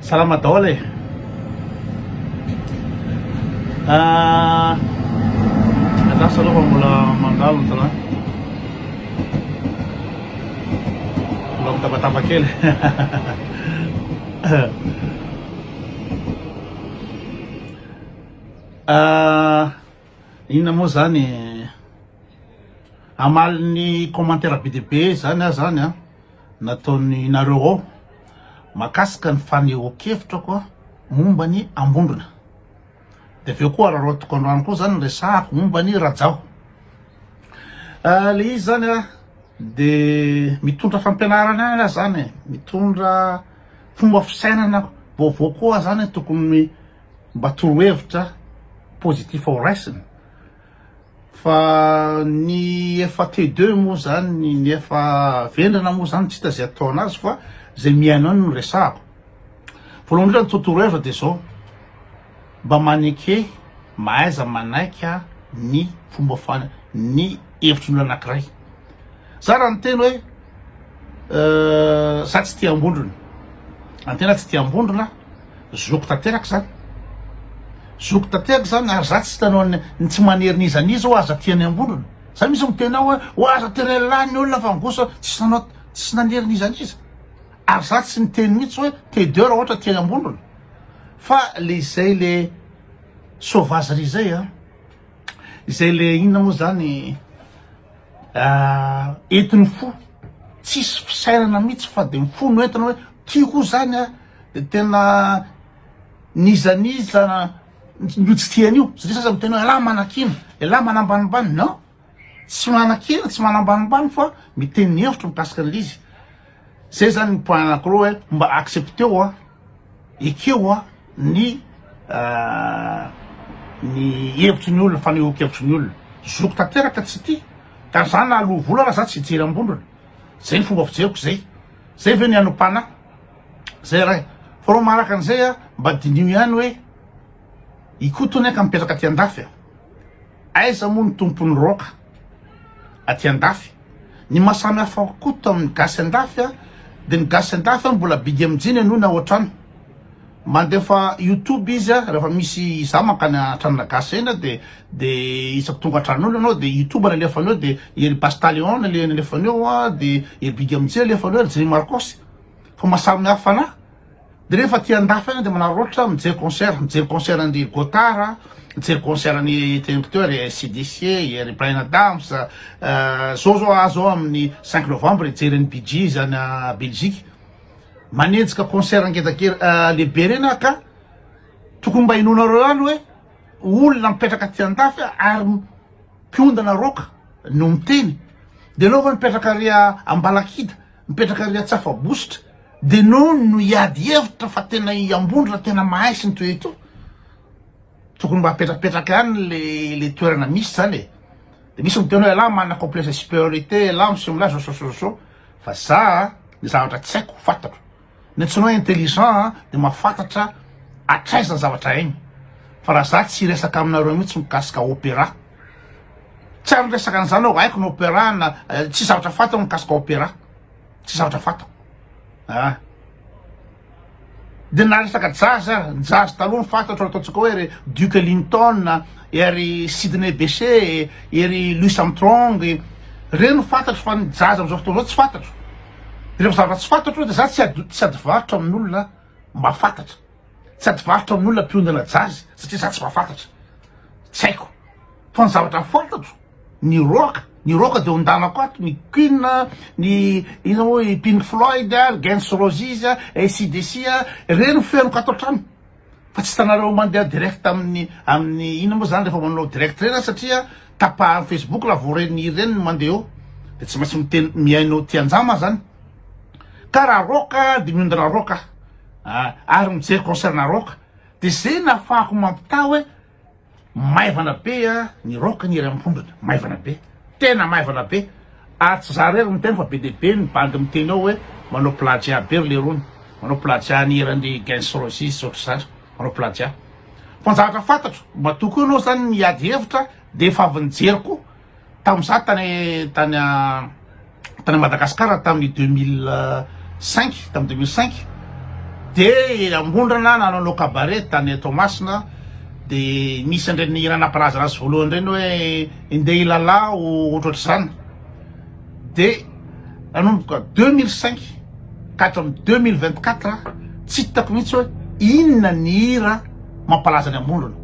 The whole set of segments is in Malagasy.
Salama daholo e. Ah, andraso aloha fa mbola mandalo ny train. Mbola mitabataba kely. Ah, inona moa zany hamaly ny commentaire be dia be zany aho zany an. Nataony nareo ao makasika ny fanehoan-kevitrako momba ny Ambondrona. De avy eo koa araraotiko androany koa zany ny resahako momba ny Rajao. Le izy zany a de mitondra fampianarana ihany aho zany e, mitondra fomba fisainana vaovao koa aho zany tokony mba torohevitra positif ho raisina. Fa ny efa T2 moa zany, ny efa vendrana moa zany tsy hita zay atao anazy fa zay mihaino any no resahako. Voalohany indrindra ny totoro hevitra de zao, mba maneke, mahaiza manaika ny fomba fa ny hevitry ny olona anakiray. Za raha niteny hoe za tsy tia ambondrona, antena tsy tia ambondrona, Zoko tanteraka zany. Zoko tanteraka zany ary za tsy hitanao ny ny tsy manery n'iza n'iza hoa aza tia ny ambondrona. Za misy miteny ao hoe hoa aza terena lahy ny olona fa ngosa tsy nanao tsy nanery n'iza n'iza. Ary za tsy niteny mihitsy hoe T2 raha ohatra tia ny ambondrona. Fa le izay le sauvagerie zay an. Izay le inona moa zany entin'ny fo. Tsisy fisainana mihitsy fa de ny fo no entina hoe tiako zany an. De tena n'iza n'iza no tsy tia an'io, satria sasany miteny hoe elah manakiana, elah manambanimbany, non, tsy manakiana, tsy manambanimbany fa miteny ny hevitro mikasika an'ilay izy. Zay zany ny point anakiroa hoe mba accepteo a, ekeo a ny ny hevitry ny olona, fanehoan-kevitry ny olona. Zoko tanteraka tsy tia, ka za na aloha vola ara za tsy hijery ambondrona, zay ny fomba fijeriko zay, zay ve ny anompana? Zay ray. Fa reo manaraka an'izay a, mba diniho ihany hoe i Koto anie ka mipetraka aty andafy a. Aiza moa ny tompon'ny rock aty andafy? Ny maha samy hafa Koto amin'ny gasy andafy a, de ny gasy andafy a mbola big MJ ny anony ao an-trano. Mandefa youtube izy a, rehefa misy za mankany an-tranona gasy eny a de de isaky tonga an-tranon'olo ianao de youtube no alefany eo de ery Bastalion no alefany eo a, de ery big MJ alefany eo, ery Jimmy Marcos. Fa maha samy hafa anah de rehefa aty andafy any de manararaotra mijery concert, mijery concert an-dry Gotard, mijery concert an'i teniko teo ry ACDC, ry Bryan Adams, zao zao aho zao amin'ny cinq novembre hijery an'i Bee Gees any Belgique, manenjika concert ngeda kely lehibe reny aho ka tokony mba hinoanareo ihany hoe olona mipetraka aty andafy ary mpiondana rock no miteny, de enao va mipetraka ary Ambalakida Mipetraka ary Atsafabositra de nao no hiady hevitra fa tena i Ambondrona tena mahay sy ny toy etoa. Tokony mba apetrapetraka ihany le le toerana misy zany e. De misy miteny hoe elah manana complexe de supériorité, elah miseho milaza zao zao zao. Fa za ny zavatra tsy haiko fantatro. Ny antsoina hoe intelligent de mahafantatra hatraiza ny zavatra hainy. Fa raha za tsy hiresaka aminareo mihitsy mikasika opéra. Tsy ary niresaka an'izany aho, haiko ny opéra na tsy zavatra fantako mikasika opéra. Tsy zavatra fantako. Ah. De na resaka jazz ary, ny jazz taloha ny fantatro ataontsika hoe ry Duke Ellington, ery Sidney Bechet, ery Louis Armstrong, ireny no fantatro fa ny jazz amin'izao fotoana izao tsy fantatro. De rehefa zavatra tsy fantatro de za tsy ady tsy ady varotra amin'olona mahafantatra. Tsy ady varotra amin'olona mpiondana jazz satria za tsy mahafantatra. Tsy haiko. Fa ny zavatra fantatro, ny rock, ny rock de ondanako ato, ny Queen, ny inona moa i Pink Floyd, ry Guns Roses, ACDC, ireny fenoko ato an-trano. Fa tsy hitanareo mandeha direct amin'ny amin'ny inona moa zany rehefa manao direct ireny aho satria tapahan'ny Facebook raha vao ireny hira ireny no mandeha eo. De tsy maintsy miteny mihaino tianjama zany. Ka raha rock de miondana rock aho. Ah, ary mijery concert-na rock. De zay nahafahako mampitaha hoe Maivana be a ny rock ny ery Ambondrona, maivana be, tena maivana be, ary tsy za rery miteny fa be dia be ny bandy miteny ao hoe manao plagiat be ry lerony, manao plagiat ny hiran'ny Guns Roses sy ohatr'izany, manao plagiat. Fa ny zavatra fantatro, matoa koa ianao zany miady hevitra dia efa avy nijery koa tamin'izaho tany tany tany Madagascar tamin'ny 2005, tamin'ny 2005. De Ambondrana nanao cabaret tany Toamasina, de nisy an'ireny hira nampalaza azy voalohany ireny hoe Ndeha hilalao ohatrohatr'izany. De nanomboka 2005 ka hatramin'ny 2024 tsy hitako mihitsy hoe inona ny hira mampalaza ny Ambondrona,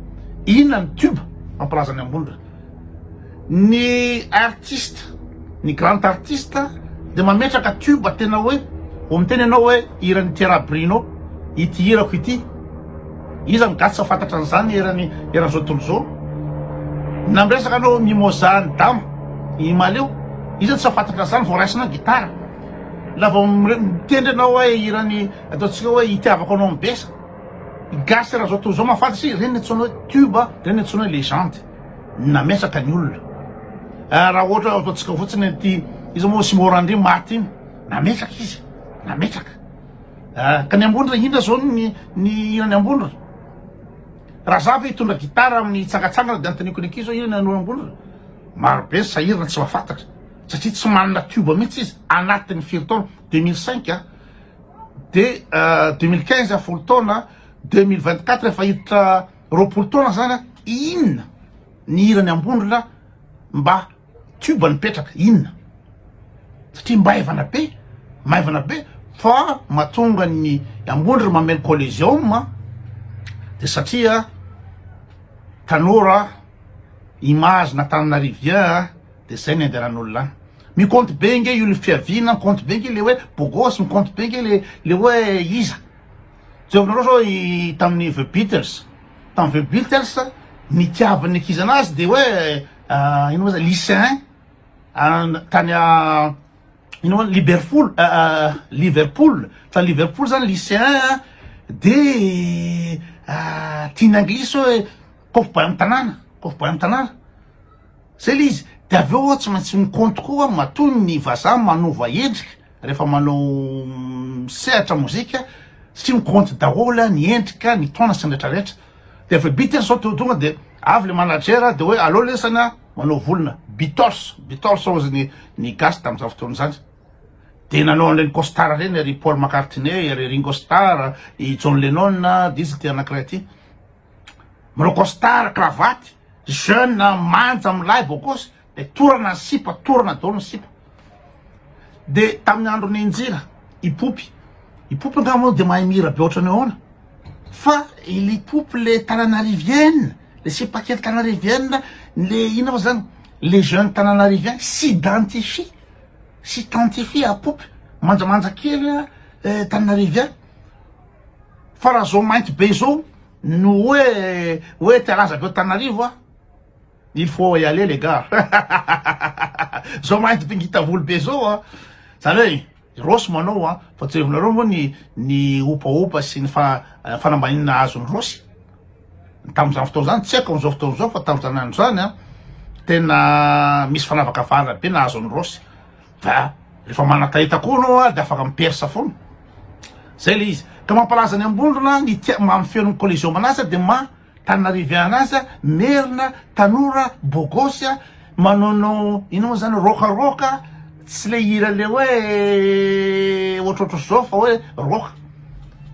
inona ny tube mampalaza ny Ambondrona. Ny artiste, ny grand artiste dia mametraka tube tena hoe vao miteny ianao hoe hiran'i Thierry Bruno ity hirako ity, iza no gasy tsy fantatra an'izany eran'ny eran'izao tontolo izao? Na miresaka anao Mimosa an'i Dama, i Maleo, iza no tsy fantatra an'izany vao raisina gitara? Na vao mitendry ianao hoe hiran'i ataontsika hoe itiavako anao mibesa, gasy eran'izao tontolo izao mahafantatra ireny ny antsoina hoe tube, ireny ny antsoina hoe legende. Nametraka ny olona. Ah, raha ohatra ataontsika fotsiny ity iza moa Simon Randria maty iny, nametraka izy, nametraka. Ah, ka ny ambondrona indrindra zao ny ny hiran'ny ambondrona. Raha za ve hitondra gitara amin'ny hitsangatsangana dia anontaniako ny ankizy hoe inona ny ambondrona? Maro be ny sahirana tsy mahafantatra satria tsy manana tube mihitsy izy anatin'ny firy taona, 2005 ah, de 2015 folo taona, 2024 efa hiditra 20 taona zany a, inona ny hirany Ambondrona mba tube nipetraka, inona? Satria maivana be, maivana be fa mahatonga ny Ambondrona mameno Coliseum de satria tanora image n'Antananarivien de zay ny andehanan'olona any. Mi-compte be nge io le fiaviana, mi-compte be nge le hoe beau gosse, mi-compte be nge le le hoe iza. Jerevinareo zao i tamin'ny The Beatles, tamin'ny The Beatles nitiavan'ny ankizy anazy de hoe ino moa zany lycéen tany ino moa Liberpool, Liverpool, tany Liverpool zany lycéen de tian'ny anglisy hoe kôfboay amin'ny tanàna, kôfboay amin'ny tanàna. Zay le izy, de avy eo tsy maintsy mi-compte koa matoa ny vazaha manova endrika rehefa manao sehatra mozika satria mi-compte daholo ny endrika, ny taona sy ny rehetra rehetra. De avy eo Beatles zao tonga de avy le manager de hoe aleo lesany a manao volona Beatles, Beatles hozy ny ny gasy tamin'izany fotoana izany. De nanao an'ireny costard ireny ry Paul McCartney, ry Ringo Starr, i John Lennon, de iza ity anankiray ity. Manao costard, cravatte, jeune manja milay beau gosse de torana ny sipa, torana daholo ny sipa. De tamin'ny andron'i Njira, i Poopy, i Poopy angaha moa de mahay mihira be ohatran'ny ahoana? Fa i Poopy le Tananarivienne, le sipa kely Tananarivienne, le inona moa zany, le jeune Tananarivien s'identifie, s'identifie à Poopy, manjamanja kely Tananarivien. Fa raha zao mainty be zao no hoe hoe te halaza be Antananarivo a, il faut y aller les gars. Zao mainty be ngita volo be zao a, zany hoe Rossy manao a, fa jerevinareo moa ny ny opaopa sy ny fa fanambaniana azon'i Rossy tamin'izany fotoana izany, tsy haiko amin'izao fotoana izao fa tamin'izany andro izany a, tena misy fanavakavahana be nahazo an'i Rossy. Fa rehefa manatahita koa anao a, de afaka mi-perce foana. Zay le izy. Ka mampalaza ny Ambondrona, ny tia mamifeno ny Coliseum anazy de ma Tananarivian anazy, merina, tanora, beau gosse, manaonao ino moa zany rock rock, tsy le hira le hoe ohatrohatry zao fa hoe rock.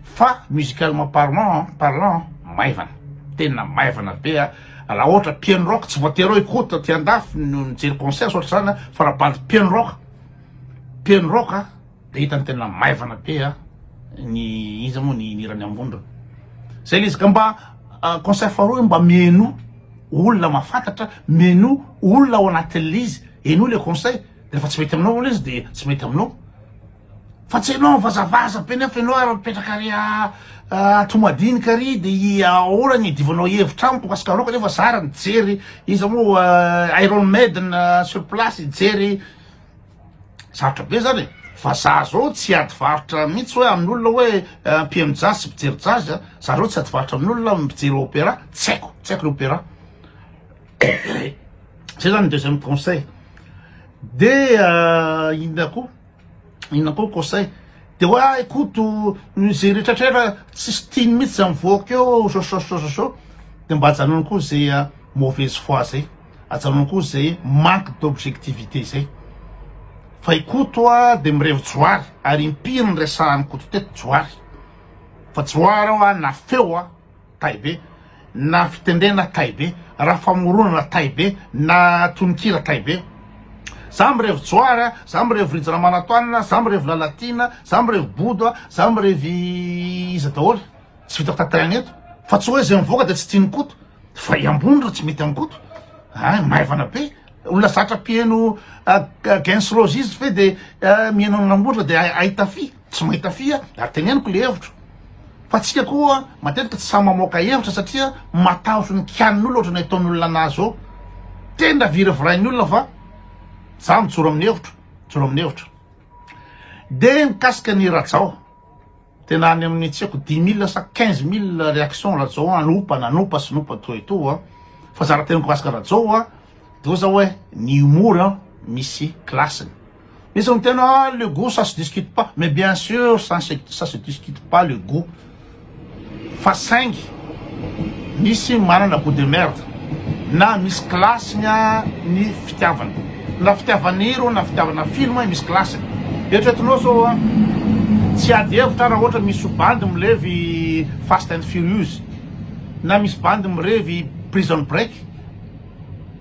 Fa musicalement parlant, parlant maivana, tena maivana be a. Raha ohatra piano rock tsy voatery hoe Koto aty andafy no nijery concert sa ohatr'izany a, fa raha bandy piano rock, piano rock a, de hitany tena maivana be a ny iza moa ny hiran'ny Ambondrona. Zay le izy ka mba conseil faharoa mba mihainoa olona mahafantatra, mihainoa olona ao anatin'le izy, henoy le conseil, de rehefa tsy mety aminao le izy de tsy mety aminao. Fa tsy enao mivazavaza be nefa enao ary mipetraka ary ato madinika ary de i ahoana ny idivanao hevitra amiko mikasika anao kanefa za ary nijery iza moa Iron Maiden sur place hijery sarotra be zany e fa za zao tsy ady varotra mihitsy hoe amin'olona hoe mpihaino jazz sy mpijery jazz a za zao tsy ady varotra amin'olona mpijery opéra tsy haiko tsy haiko ny opéra zay zany deuxième conseil de inona koa Inona koa conseil? De hoe ah Koto ze retratrera tsisy tiany mihitsy za mivoaka eo zao zao zao zao de mba ajanony koa ze mauvaise foi zay, ajanony koa ze manque d'objectivité zay. Fa i Koto a de mirevy johary ary impiry niresahan'i Koto teto johary. Fa tsy hoa reo a na feo a tay be, na fitendrena tay be, raha famoronana tay be, na tononkira tay be. Za mirevy Johary a, za mirevy Rija Ramanantoanina, za mirevy Lalatiana, za mirevy Bodo a, za mirevy iza daholo. Tsy vitako tantaraina eto. Fa tsy hoe zay mivoaka de tsy tian'i Koto. Fa i ambony raha tsy mety amin'i Koto. Ay, maivana be. Olona zatra mpihaino Guns Roses ve de mihaino an'Ambondrona de ahita fy. Tsy mahita fy aho, ary teneniko le hevitro. Fa tsika koa matetika tsy sahy mamoaka hevitra satria matahotry ny kianin'olona ohatran'ny ataon'olona anazy eo. Tena viravirain'ny olona fa za mijoro amin'ny hevitro, mijoro amin'ny hevitro. De mikasika ny Rajao, tena any amin'ny tsy haiko dix mille sa quinze mille réaction Rajao anopa nanopa sy nopa tout et tout a. Fa za raha teneniko mikasika Rajao a, de oa za hoe ny humour a misy classe-ny. Misy miteny hoe ah le gout ça se discute pas, mais bien sûr ça se ça se discute pas le gout fa saingy misy manana gout de merde na misy classe-ny ny fitiavana na fitiavana hira na fitiavana film misy classe-ny. Eritreretinao zao a tsy ady hevitra raha ohatra misy bandy milevy Fast and Furious na misy bandy mirevy Prison Break.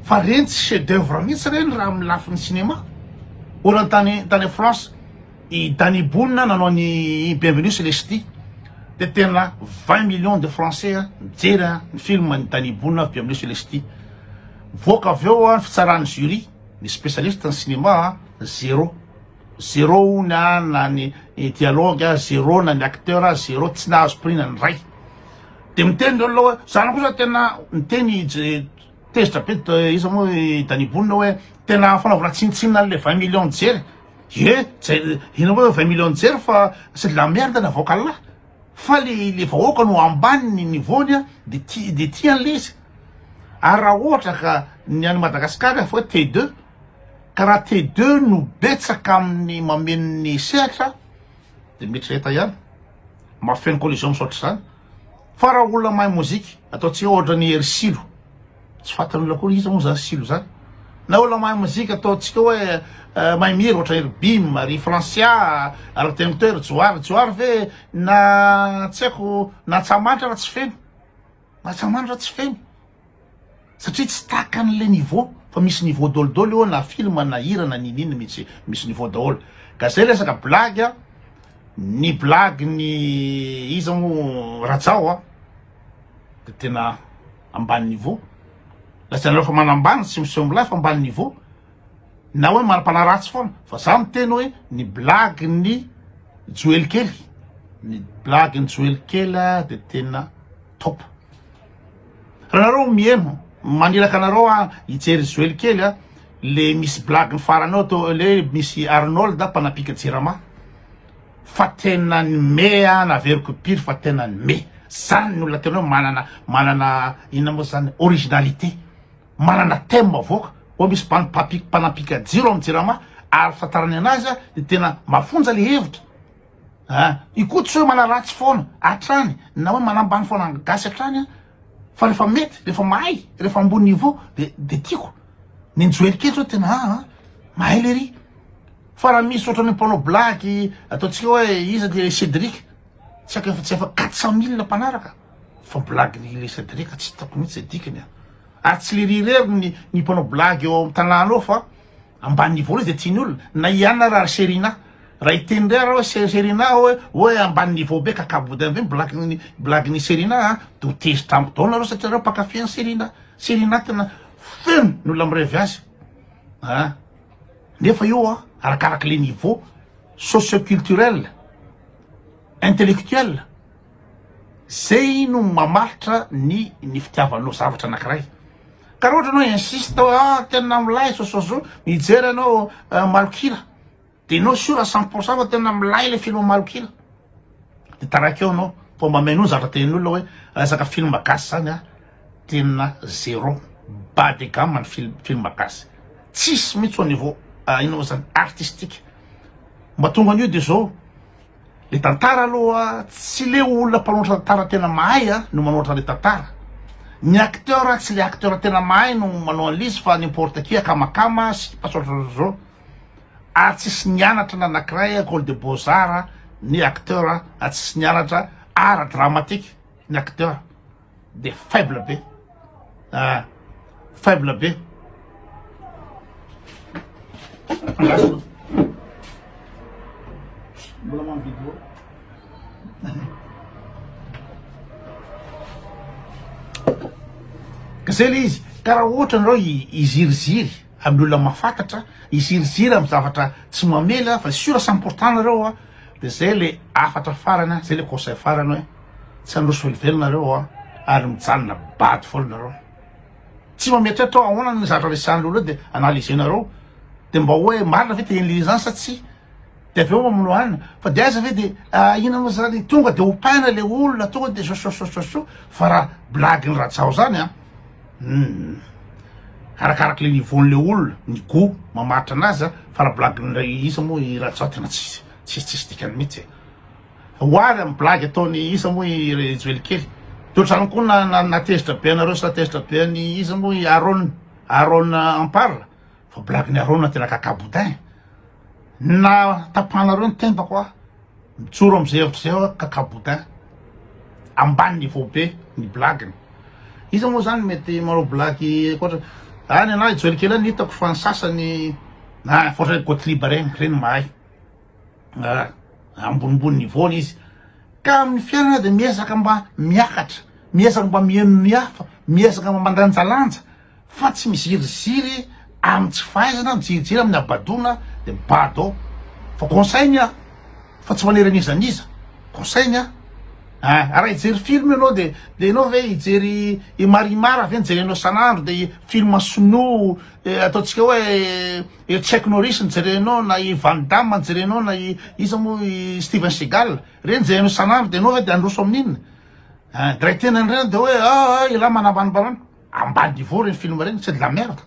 Fa reny tsy chef d'oeuvre mihitsy reny raha amin'ny lafiny cinéma. Ohatran'ny tany tany France i Danny Boone nanao ny Bienvenue chez les Ch'tis de tena 20 millions de français nijery ny film ny Danny Boone Bienvenue chez les Ch'tis. Mivoaka avy eo ny fitsaran'ny jury, ny spécialiste ny cinéma zéro. Zéro hono na ny dialogue, zéro na ny acteur, zéro tsy nahazo prix na ny iray. De miteny le olona hoe zany kosa tena miteny tezitra be iza moa i Danny Boone hoe tena fanaovana tsinontsinona an'le 20 millions nijery. Ye, inona moa 20 millions nijery fa c'est de la merde navoaka lah. Fa le le vahoaka no ambany ny niveau-ny a, de tia de tia an'le izy. Ary raha ohatra ka ny any Madagasikara efa hoe T2, ka raha T2 no betsaka amin'ny mameno ny sehatra de mieritrereta ihany. Mahafeno collision misaotra izany. Fa raha olona mahay mozika, ataontsika ohatra ny Hery Silo, tsy fantan'olona akory iza moa zany Silo zany. Na olona mahay mozika ataontsika hoe eh, mahay mihira ohatra Hery Bim, ry Francia, araka teny hoe Hery Johary. Johary ve na tsy haiko na Antsahamanitra raha tsy feno. Na Antsahamanitra tsy feno. Satria tsy takany le niveau fa misy niveau dôlidôly eo na film na hira na ninin misy misy niveau daholo ka zay resaka blague a ny blague ny iza mo Rajao a de tena ambany niveau lazainareo fa manambany tsy miseho milay fa ambany niveau na hoe manam-panaratsy foana fa za miteny hoe ny blague ny Joely kely ny blague ny Joely kely de tena top. Raha nareo miheno, maniraka anareo aho hijery Joely kely a, le misy blague ny farany ao to le misy Arnold mpanapika jirama. Fa tena ny me a naveriko impiry fa tena ny me. Zany ny olona tena hoe manana manana inona moa zany originalité. Manana thème avoaka. Hoe misy mpanampika jiro amin'ny jirama ary fitantarany anazy a de tena mafonja le hevitra. Ah, i koa tsy hoe manaratsy foana hatrany na hoe manambany foana ny gasy hatrany an, fa rehefa mety, rehefa mahay, rehefa ambony niveau de de tiako. Ny Joely kely zao tena ah ah, mahay lery. Fa raha misy ohatran'ny mpanao blague ataontsika hoe iza le Cédric, tsy haiko efa tsy efa 400 mille mpanaraka, fa blague ny le Cédric tsy hitako mihitsy zay dikany an. Ary tsy lery irery ny ny mpanao blague eo amin'ny tanàna eo fa Ambany niveau izy de tiany olona, na i Anna ra ry Serina, raha hiteny ndray ara hoe Serina hoe hoe ambany niveau be kaka boudin be ny blague ny blague ny Serina a, de ho tezitra amiko daholo nareo satria nareo mpankafy an'i Serina, Serina tena feno ny olona mirevy azy a, nefa io a arakaraka le niveau socio-culturel, intellectuel, zay no mamaritra ny ny fitiavanao zavatra anakiray. Ka raha ohatra anao insiste hoe ah tena milay so so so, mijery anao malok'ila, de enao sûr à 100% fa tena milay le film malok'ila, de taraiky eo anao, fa mba mihainoa ny zavatra tenenin'olona hoe resaka film gasy zany ah tena zéro, bas de gamme ny film film gasy, tsisy mihitsy au niveau inona moa zany artistique, mba tonga an'io de zao. Le tantara aloha tsy le olona mpanoratra tantara tena mahay a no manoratra le tantara. Ny acteur tsy le acteur tena mahay no manao an'le izy fa n'importe qui akamakama sy mpasoratra zao. Ary tsisy nianatra na anakiray école de beaux arts ny acteur ary tsisy nianatra. art dramatique ny acteur de faible be ah faible be. Andraso. Mbola manao vidéo. Ka zay le izy, ka raha ohatra nareo hiziriziry amin'ny olona mahafantatra, hiziriziry amin'ny zavatra tsy mamela fa sûr cent pour cent nareo a, de zay le hafatra farany a, zay le conseil farany hoe tsy handroso velively nareo a, ary mijanona bado foana nareo. Tsy mba mieritreritra aho ahoana ny zavatra resahan'le olona eo de analyser-nareo, de mba hoe marina ve tenin'le zany sa tsia. De avy eo mamono hanina fa de aiza ve de inona moa zany tonga de ompaina le olona tonga de zao zao zao zao fa raha blague ny rajao zany an hum arakaraky le niveau n'le olona ny gout mamaritra anazy an fa raha blague ny iza moa i rajao tena tsisy tsisy tsisy dikany mihitsy e oary amin'ny blague ataony iza moa i joely kely de ohatr'izany koa na na natezitra be anareo sy natezitra be an'i iza moa i Aaron Aaron Ampara fa blague ny Aaron tena caca boudin Na tapahanareo ny tendako aho, mijoro amizay hevitra zay aho kaka boudin. Ambany niveau be ny blague-ny. Iza moa zany mety manao blague ankoatra ah ny anahy Joel kely any hitako fa ny sasany ah ohatra hoe Gotlib reny, reny mahay. Ah ambonimbony niveau-ny izy. Ka amin'ny fiainana dia miezaka mba miakatra, miezaka mba mihaino ny hafa, miezaka mba mandanjalanja. Fa tsy miziriziry amin'ny tsy fahaizana, mijirijiry amin'ny habadoana dia bado ao. Fa conseil ny ahy, fa tsy manery an'iza n'iza. Conseil ny ahy. Ah, raha hijery film ianao dia dia ianao ve hijery i Marimar ve no jerenao isan'andro dia film sinoa eh, ataontsika hoe eh, Chuck Norris no jerenao na i Van Damme no jerenao na i iza moa i Steven Seagal reny jerenao isan'andro dia ianao ve dia handroso amin'inona? Ah, dia raha hiteny an'ireny dia hoe ah, ah, ialahy manambanimbanana. Ambany niveau reny film reny, c'est de la merde.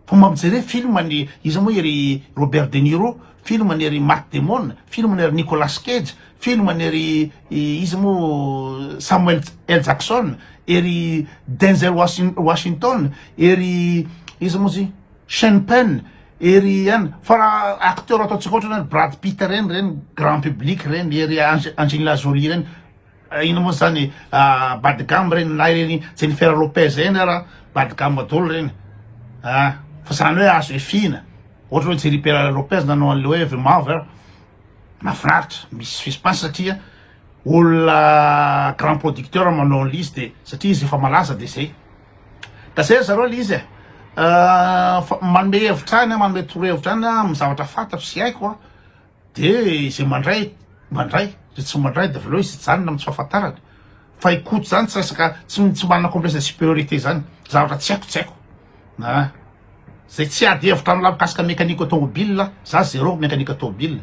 Fa mba mijere film ny iza moa ery Robert De Niro, film ny ery Matt Damon, film ny ery Nicolas Cage, film ny ery iza moa Samuel L Jackson, ery Denzel Washington, ery iza moa izy Sean Penn, ery an fa raha acteur ataontsika ohatra hoe Brad Pitt reny, reny grand public reny, ery Angelina Jolie reny. Inona moa zany bas de gamme reny na ireny Jennifer Lopez reny ara bas de gamme daholo reny ah fa zany hoe azo efihina ohatra hoe Jennifer Lopez nanao an'le hoe The Mother mahafinaritra misy suspense satria olona grand producteur manao an'le izy de satria izy efa malaza de zay ka zay ry zareo le izy e manome hevitra any manome torohevitra any amin'ny zavatra fantatro sy haiko a De izay mandray mandray, izay tsy mandray de avelao izy hijanona amin'ny tsy fahafantarany. Fa i Koto zany tsy resaka tsy tsy manana complexe de supériorité zany. Zavatra tsy haiko tsy haiko. Ah. Zay tsy ady hevitra amin'lah mikasika mécanique automobile, za zéro mécanique automobile.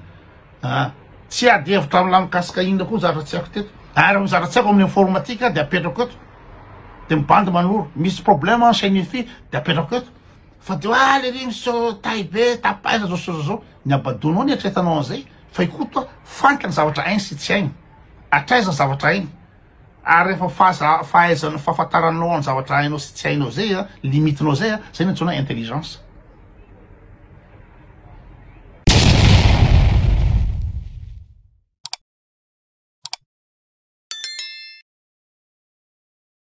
Ah. Tsy ady hevitra amin'lah mikasika inona koa zavatra tsy haiko teto. Ary ny zavatra tsy haiko amin'ny informatique de apetrako eto. De mibandy manoro. Misy problème en chaîne wifi de apetrako eto. Fa de ah lery miseho tay be, tapaiza zao sy zao zao. Ny habadoanao ny eritreretanao an'izay fa i Koto a fantany zavatra hainy sy tsy hainy, hatraiza ny zavatra hainy ary rehefa fahaza fahaizan'ny fahafantaranao ny zavatra hainao sy tsy hainao zay a, limite-nao zay a, zay no antsoina intelligence.